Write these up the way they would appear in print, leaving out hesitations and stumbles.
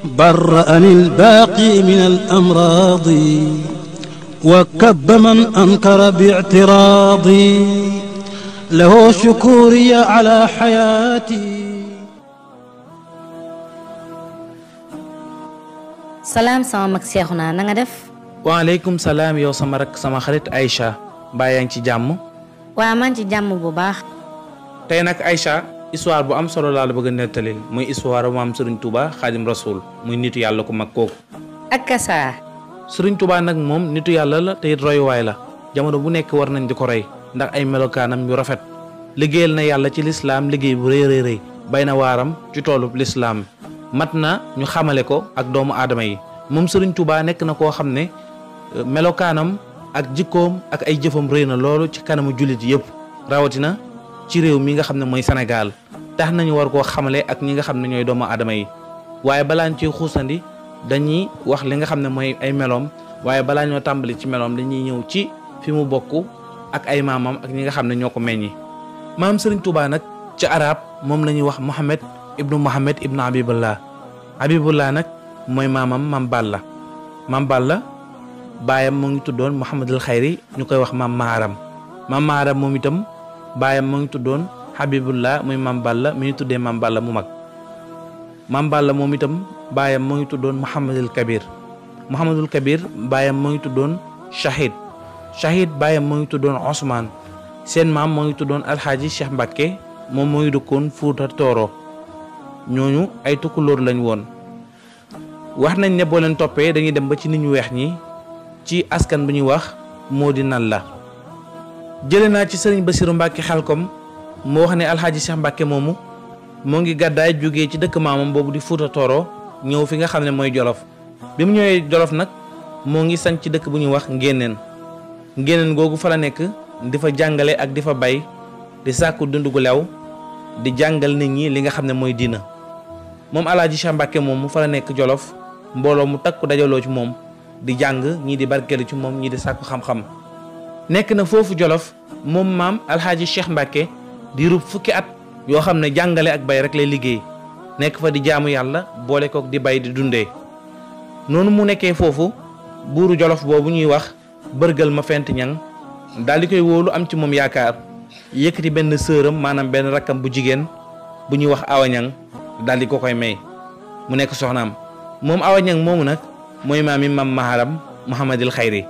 برأني الباقي من الأمراض وكب من أنكر باعتراضي له شكوري على حياتي. salaam sama mag Seexuna na nga def. waaleykum salaam yow sama rak sama xarit Aïcha mbaa yaa ngi ci jàmm. waa man ci jàmm bu baax. tey nag Aïcha histoire bu am solo laa la bëgg a nettalil muy histoire bu maam Serigne Touba Khadimoul Rassoul muy nitu yàlla ku mag kooku. ak kasaa. Serigne Touba nag moom nitu yàlla la te it royuwaay la jamono bu nekk war nañ di ko roy ndax ay melokaanam yu rafet liggéeyal na yàlla ci lislaam liggéey bu rëy rëy bay na waaram ci toolub lislaam mat na ñu xamale ko ak doomu aadama yi moom Serigne Touba nekk na koo xam ne melokaanam ak jikkoom ak ay jëfam rëy na loolu ci kanamu jullit yëpp rawatina ci réew mi nga xam ne mooy Sénégal tax nañu war koo xamale ak ñi nga xam ne ñooy doomu aadama yi waaye balaa ñu ciy xuusandi dañuy wax li nga xam ne mooy ay meloom waaye balaa ñoo tàmbali ci meloom dañuy ñëw ci fi mu bokk ak ay maamam ak ñi nga xam ne ñoo ko meññi. maam Serigne Touba nag ci arabe moom la ñuy wax Mohamed ibnu Habibullah nag mooy maamam Mam Balla baayam moo ngi tuddoon Mouhamadul Xayri ñu koy wax Mam Maharam moom itam baayam moo ngi tuddoon Habibullah muy Mam Balla mi ñu tuddee Mam Balla mu mag Mam Balla moom itam baayam moo ngi tuddoon Mouhamadul Kabir baayam moo ngi tuddoon Shahid baayam moo ngi tuddoon Ousmane seen maam moo ngi tuddoon Alxaaji Cheikh Mbacké moom moo ngi dëkkoon Fuuta Tooro ñooñu ay tukkulóor lañ woon wax nañ ne boo leen toppee dañuy dem ba ci nit ñu weex ñi ci askan bu ñuy wax moo di nan la jële naa ci sëriñ Basiru Mbàkke Xelkom moo wax ne Alxaaji Cheikh Mbacké moomu moo ngi gàddaay jógee ci dëkk maamam boobu di Fuuta Tooro ñëw fi nga xam ne mooy Jolof bi mu ñëwee Jolof nag moo ngi sañ ci dëkk bu ñuy wax ngéneen googu fa la nekk di fa jàngale ak di fa bay di sàkku dund gu lew di jàngal nit ñi li nga xam ne mooy diina moom Alaaji Cheikh Mbacké moom mu fa la nekk Jolof mbooloo mu takku dajaloo ci moom di jàng ñii di barkeelu ci moom ñii di sàkku xam-xam nekk na foofu Jolof moom maam Alxaaji Cheikh Mbacké di rub fukki at yoo xam ne jàngale ak bay rek lay liggéey nekk fa di jaamu yàlla boole kook di bay di dundee noonu mu nekkee foofu buuru Jolof boobu ñuy wax bërgal ma fent ñang daal di koy wóolu am ci moom yaakaar yëkkati benn sëram maanaam benn rakkam bu jigéen bu ñuy wax awañang daal di ko koy may mu nekk soxnaam moom awañang moomu nag mooy maami Mam Maharam Mouhamadil Xayri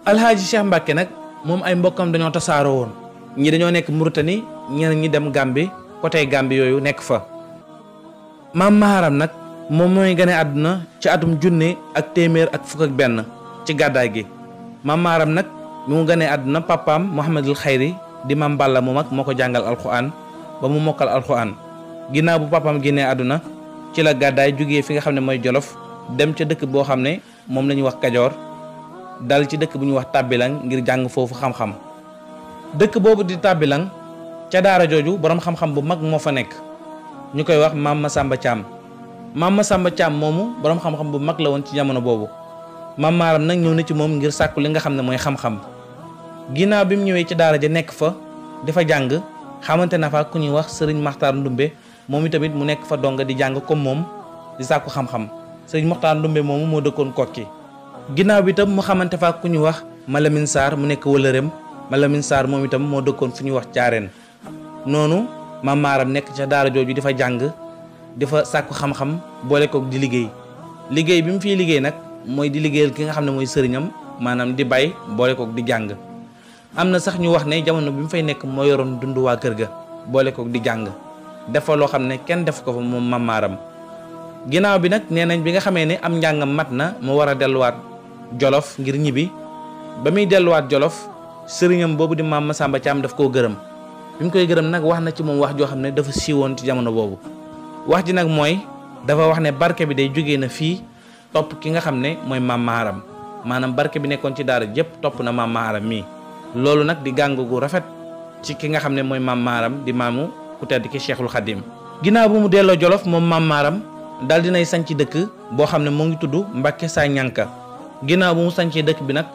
Alxaaji Cheikh Mbacké nag moom ay mbokkam dañoo tasaaroo woon ñi dañoo nekk Mauritanie ñeneen ñi dem Gambie côté Gambie yooyu nekk fa Mam Maharam nag moom mooy gane àdduna ci atum 1901 ci gàddaay gi Mam Maharam nag mi mu ganee àdduna papaam Mouhamadul Xayri di Mam Balla mu mag moo ko jàngal alxuraan ba mu mokkal alxuraan ginnaaw bu papaam génnee àdduna ci la gàddaay jógee fi nga xam ne mooy Jolof dem ca dëkk boo xam ne moom la ñuy wax Kajoor dal ci dëkk bu ñuy wax Tàbbilang ngir jàng foofu xam-xam dëkk boobu di Tàbbilang ca daara jooju boroom xam-xam bu mag moo fa nekk ñu koy wax Maam Masamba Thiam moomu boroom xam-xam bu mag la woon ci jamono boobu Mam Maharam nag ñëw na ci moom ngir sàkku li nga xam ne mooy xam-xam ginnaaw bi mu ñëwee ci daara ja nekk fa dafa jàng xamante na fa ku ñuy wax Serigne Maxtaar Ndumbe moom itamit mu nekk fa donga di jàng comme moom di sàkku xam-xam Serigne Maxtaar Ndumbe moomu moo dëkkoon Kokki ginnaaw bi itam mu xamante fa ku ñuy wax Malamine Sarr mu nekk wëlëreem Malamine Sarr moom itam moo dëkkoon fu ñuy wax Caareen noonu Mam Maharam nekk ca daara jooju di fa jàng di fa sàkku xam-xam boole koog di liggéey bi mu fiy liggéey nag mooy di liggéeyal ki nga xam ne mooy sëriñam maanaam di bay boole kook di jàng am na sax ñu wax ne jamono bi mu fay nekk moo yoroon dund waa kër ga boole kook di jàng def fa loo xam ne kenn def ko fa moom Mam Maharam ginnaaw bi nag nee nañ bi nga xamee ne am njàngam mat na mu war a delluwaat Jolof ngir ñibbi ba muy delluwaat Jolof sëriñam boobu di Maam Masamba Thiam daf koo gërëm bi mu koy gërëm nag wax na ci moom wax joo xam ne dafa siiwoon ci jamono boobu wax ji nag mooy dafa wax ne barke bi day jógee na fii topp ki nga xam ne mooy Mam Maharam maanaam barke bi nekkoon ci daara jëpp topp na Mam Maharam mii loolu nag di gàng gu rafet ci ki nga xam ne mooy Mam Maharam di maamu ku tedd ki Cheikhul Khadim ginnaaw bu mu delloo Jolof moom Mam Maharam daal dinay sanc dëkk boo xam ne moo ngi tudd Mbacké saa ñànka ginnaaw bu mu sancee dëkk bi nag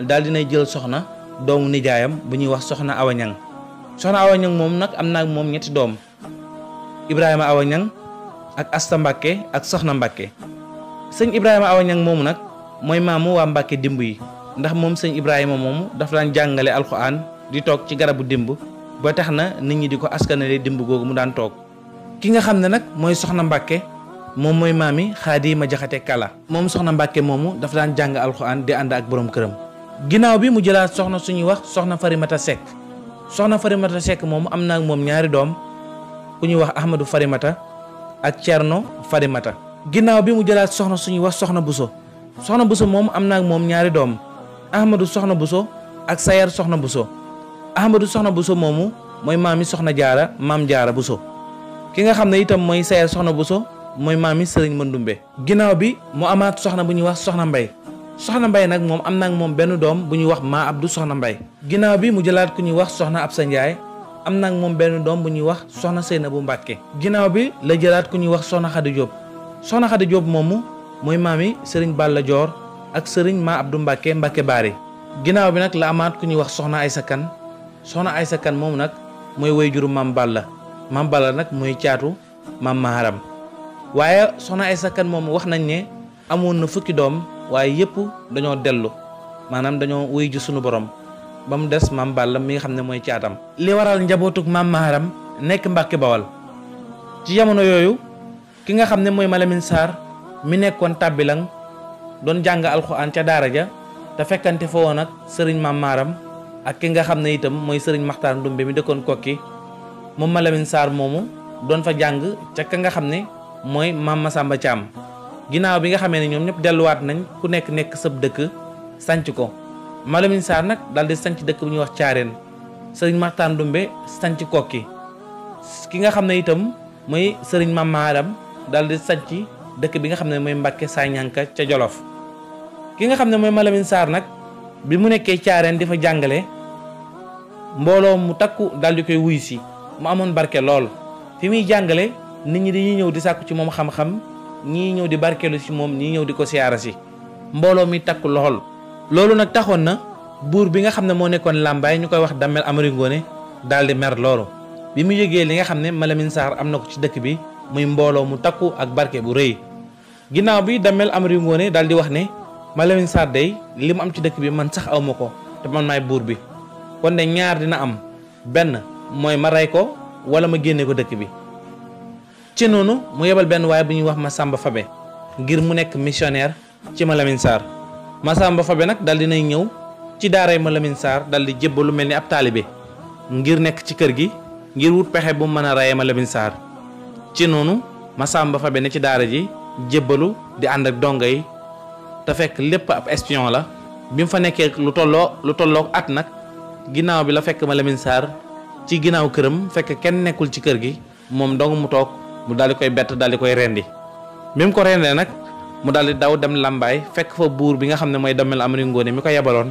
daal dinay jël soxna doomu nijaayam bu ñuy wax soxna Awañang moom nag am na ak moom ñetti doom Ibrahima Awañang ak Asta Mbacké ak Soxna Mbacké. sëñ Ibrahima Awa Niang moomu nag mooy maamu waa Mbacké dimb yi, ndax moom sëñ Ibrahima moomu dafa daan jàngale alxuraan di toog ci garabu dimb ba tax na nit ñi di ko askanale dimb googu mu daan toog. ki nga xam ne nag mooy Soxna Mbacké moom mooy maami Xaadima Jaxate Kala. moom Soxna Mbacké moomu dafa daan jàng alxuraan di ànd ak borom këram. ginnaaw bi mu jëlaat soxna suñuy wax Soxna Farimata Seck. Soxna Farimata Seck moomu am na ak moom ñaari doom ku ñuy wax Ahmadou Farimata ak Cerno Farimata. ginnaaw bi mu jëlaat soxna suñuy wax Soxna Buso. Soxna Buso moomu am na ak moom ñaari doom Ahmadou Soxna Buso ak Sayar Soxna Buso. Ahmadou Soxna Buso moomu mooy maami Soxna Jaara maam Jaara Buso. ki nga xam ne itam mooy Sayar Soxna Buso mooy maami Sëriñ Mandumbe. ginnaaw bi mu amaat soxna bu ñuy wax Soxna Mbay. Soxna Mbay nag moom am na ak moom benn doom bu ñuy wax maa Abdou Soxna Mbay. ginnaaw bi mu jëlaat ku ñuy wax Soxna Absa Njaay am na ak moom benn doom bu ñuy wax Soxna Seynabu Mbàkke. ginnaaw bi la jëlaat ku ñuy wax Soxna Xadi Jóob. Soxna Xadi Jóob moomu mooy maami Sëriñ Balla Joor ak Sëriñ maa Abdou Mbàkke Mbàkke Baari. ginnaaw bi nag la amaat ku ñuy wax Soxna Aysa Kan. Soxna Aysa Kan moomu nag mooy wayjuru maam Balla. maam Balla nag mooy caatu maam Maharam. waaye Soxna Aysa Kan moomu wax nañ ne amoon na fukki doom waaye yëpp dañoo dellu maanaam dañoo wuy ji sunu borom ba mu des maam Balla mi nga xam ne mooy caatam. li waral njabootug maam Maharam nekk Mbacké-Baol ci jamono yooyu ki nga xam ne mooy Malamine Sarr mi nekkoon tàbbilang doon jàng alxuraan ca daara ja te fekkante fa woon ak sëriñ maam Maharam ak ki nga xam ne itam mooy sëriñ Maxtaar Ndumbe mi dëkkoon Kokki moom Malamine Sarr moomu doon fa jàng ca ka nga xam ne mooy maam Masamba Thiam. ginnaaw bi nga xamee ne ñoom ñëpp delluwaat nañ ku nekk sëb dëkk sanc ko Malamine Sarr nag daal di sanc dëkk bu ñuy wax Caareen. sëriñ Maxtaar Ndumbe sanc Kokki ki nga xam ne itam mooy sëriñ maam Maharam daal di sanc dëkk bi nga xam ne mooy Mbacké Sañanka ca Jolof. ki nga xam ne mooy Malamine Sarr nag bi mu nekkee Caareen di fa jàngale mbooloo mu takku daal di koy wuy si mu amoon barke lool. fi muy jàngale nit ñi dañuy ñëw di sàkku ci moom xam-xam ñii ñëw di barkeelu ci moom ñii ñëw di ko siyaara si mbooloo mi takku lool. loolu nag taxoon na buur bi nga xam ne moo nekkoon Lambaay ñu koy wax Damel Amari Ngoone daal di mer loolu bi mu yëgee li nga xam ne Malamine Sarr am na ko ci dëkk bi muy mbooloo mu takku ak barke bu rëy. ginnaaw bi Damel Amari Ngoone daal di wax ne Malamine Sarr day li mu am ci dëkk bi man sax aw ma ko te man maay buur bi kon de ñaar dina am benn mooy ma rey ko wala ma génne ko dëkk bi. ci noonu mu yebal benn waaye bu ñuy wax Masamba Fabe ngir mu nekk missionnaire ci Malamine Sarr. Masamba Fabe nag dal dinay ñëw ci daaray Malamine Sarr dal di jébbalu mel ni ab taalibe ngir nekk ci kër gi ngir wut pexe bu mu mën a reyee Malamine Sarr. ci noonu Masamba Fabe ne ci daara ji jébbalu di ànd ak dongo yi te fekk lépp ab espion la. bi mu fa nekkee lu tolloog at nag ginnaaw bi la fekk Malamine Sarr ci ginnaaw këram fekk kenn nekkul ci kër gi moom dong mu toog mu daal di koy bett daal di koy rendi. bi mu ko rendee nag mu daal di daw dem Lambaay fekk fa buur bi nga xam ne mooy Damel Amari Ngoone mi ko yebaloon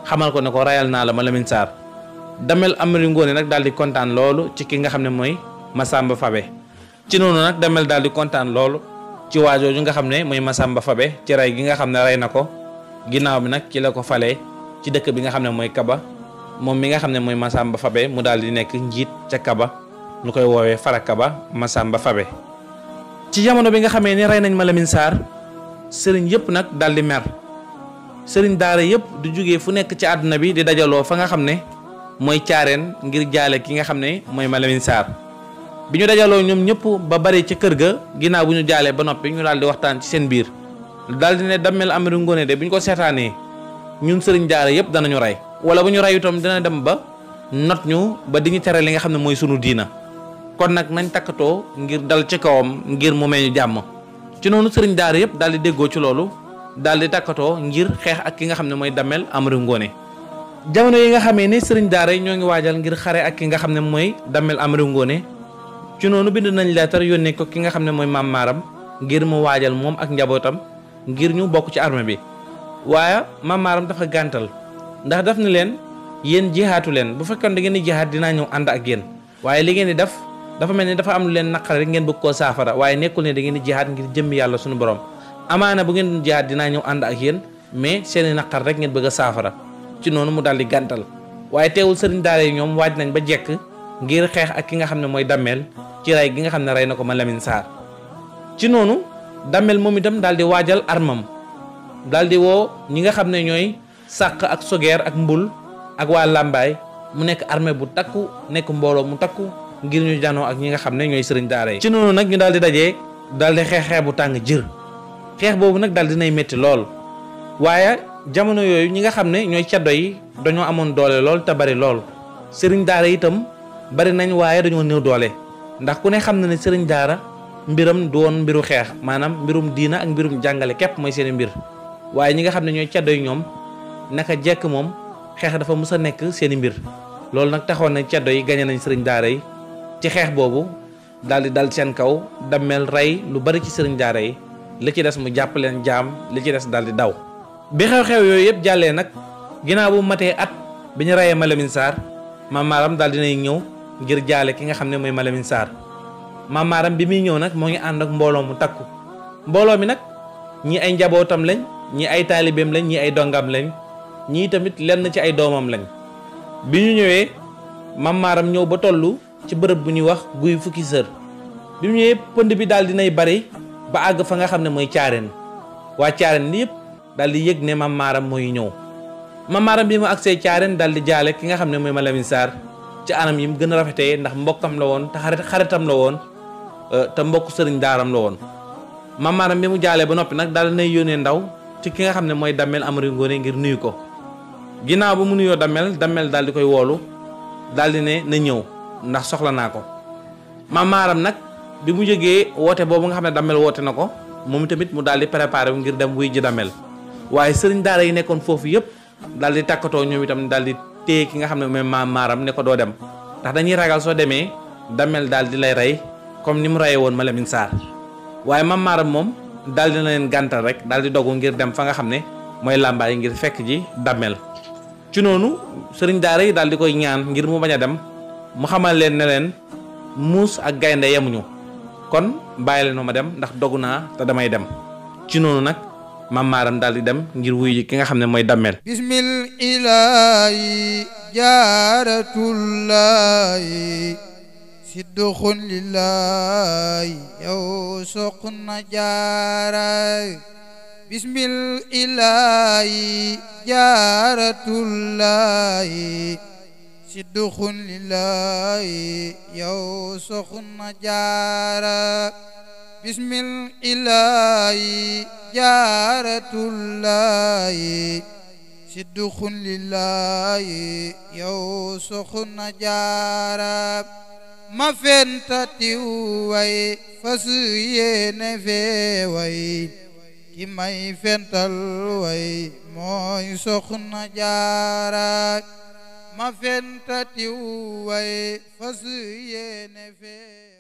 xamal ko ne ko rayal naa la Malamine Sarr. Damel Amari Ngoone nag daal di kontaan loolu ci ki nga xam ne mooy Masamba Fabe. ci noonu nag Damel daal di kontaan loolu ci waajooju nga xam ne mooy Masamba Fabe ci rey gi nga xam ne rey na ko. ginnaaw bi nag ci la ko falee ci dëkk bi nga xam ne mooy Kaba moom mi nga xam ne mooy Masamba Fabe mu daal di nekk njiit ca Kaba ñu koy woowee Fara Kaba Masamba Fabe. ci jamono bi nga xamee ni rey nañ Malamine Sarr sëriñ yëpp nag daal di mer sëriñ daara yëpp du jógee fu nekk ci àdduna bi di dajaloo fa nga xam ne mooy Caareen ngir jaale ki nga xam ne mooy Malamine Sarr. bi ñu dajaloo ñoom ñëpp ba bari ca kër ga ginnaaw bu ñu jaalee ba noppi ñu daal di waxtaan ci seen biir. daal di ne Damel Amari Ngoone de bu ñu ko seetaanee ñun sëriñ daara yëpp danañu rey wala bu ñu rey itam dina dem ba not ñu ba di ñu tere li nga xam ne mooy sunu diina kon nag nañ takkatoo ngir dal ci kawam ngir mu may ñu jàmm. ci noonu sëriñ daara yëpp daal di déggoo ci loolu daal di takkatoo ngir xeex ak ki nga xam ne mooy Damel Amari Ngoone. jamono yi nga xamee ni sëriñ daara yi ñoo ngi waajal ngir xare ak ki nga xam ne mooy Damel Amari Ngoone ci noonu bind nañ leetar yónnee ko ki nga xam ne mooy Maam Maaram ngir mu waajal moom ak njabootam ngir ñu bokk ci armée bi. waaye Maam Maaram dafa gàntal ndax daf ni leen yéen jihaatu leen bu fekkoon da ngeen di jihaat dinaa ñëw ànd ak yéen waaye li ngeen di def dafa mel ni dafa am lu leen naqare rek ngeen bëgg koo saafara waaye nekkul ne da ngeen di jihaat ngir jëmmi yàlla suñu borom. amaana bu ngeen jihaat dinaa ñëw ànd ak yéen mais seeni naqar rek ngeen bëgg a saafara. ci noonu mu daal di gàntal waaye teewul sëriñ daara yi ñoom waaj nañ ba jekk ngir xeex ak ki nga xam ne mooy Damel ci rey gi nga xam ne rey na ko Malamine Sarr. ci noonu dammel moom itam daal di waajal armam daal di woo ñi nga xam ne ñooy sàq ak sogeer ak mbul ak waa làmbaay mu nekk armée bu takku nekk mbooloo mu takku ngir ñu janoo ak ñi nga xam ne ñooy sëriñ daara yi. ci noonu nag ñu daal di dajee daal di xeex bu tàng jër xeex boobu nag daal dinay métti lool waaye jamono yooyu ñi nga xam ne ñooy caddo yi dañoo amoon doole lool te bari lool sëriñ daara itam bari nañ waaye dañoo néew doole ndax ku ne xam na ne sëriñ daara mbiram du woon mbiru xeex maanaam mbirum diina ak mbirum jàngale képp mooy seen mbir waaye ñi nga xam ne ñooy caddo yi ñoom naka jekk moom xeex dafa mus a nekk seeni mbir loolu nag taxoon na ceddo yi gañe nañ sëriñ daara yi ci xeex boobu daal di dal seen kaw dammel rey lu bari ci sëriñ daara yi li ci des mu jàpp leen jaam li ci des daal di daw. bi xew-xew yooyu yëpp jàllee nag ginnaaw bu matee at bi ñu reyee Malamine Sarr Maam Maaram daal dinay ñëw ngir jaale ki nga xam ne mooy Malamine Sarr Maam Maaram bi muy ñëw nag moo ngi ànd ak mbooloo mu takku mbooloo mi nag ñii ay njabootam lañ ñii ay taalibeem lañ ñii ay dongam lañ ñii tamit lenn ci ay doomam lañ. bi ñu ñëwee Maam Maaram ñëw ba tollu ci bërëb bu ñuy wax guy fukki sër bi mu ñëwee pënd bi daal dinay bari ba àgg fa nga xam ne mooy caareen waa caareen li yëpp daal di yëg ne Maam Maaram mooy ñëw Maam Maaram bi mu agsee caareen daal di jaale ki nga xam ne mooy Malamine Sarr ci anam yi mu gën a rafetee ndax mbokkam la woon te xaritam la woon te mbokk sëriñ daaram la woon Maam Maaram bi mu jaalee ba noppi nag daal dinay yónnee ndaw ci ki nga xam ne mooy dammel Amari Ngoone ngir nuyu ko ginnaaw ba mu nuyoo dammel daal di koy woolu daal di ne na ñëw ndax soxla naa ko Maam Maaram nag bi mu jógee woote boobu nga xam ne dammel woote na ko moom tamit mu daal di préparé wu ngir dem wuy ji dammel waaye sëriñ daara yi nekkoon foofu yëpp daal di takkatoo ñoom itam daal di téye ki nga xam ne mooy Maam Maaram ne ko doo dem ndax dañuy ragal soo demee dammel daal di lay rey comme ni mu reyee woon Malamine Sarr waaye Maam Maaram moom daal di na leen gàntal rek daal di dogu ngir dem fa nga xam ne mooy làmbaay ngir fekk ji dammel ci noonu sëriñ daara yi daal di koy ñaan ngir mu bañ a dem mu xamal leen ne leen muus ak gaynde yemuñu kon bàyyi leen ma dem ndax dogu naa te damay dem ci noonu nag Maam Maaram daal di dem ngir wuyu ki nga xam ne mooy dammel bismil ilaahi jaaratullaahi sidduxun lillaahi yow soxna jaara bismil ilaahi jaaratullaahi sidduxun lillaahi yow soxna jaara bismil ilaahi jaaratullaahi sidduxun lillaahi yow soxna jaara ma fentatiw way fas yéene fee way ki may fental way mooy soxna jaara ma fentatiw way fas yéene fee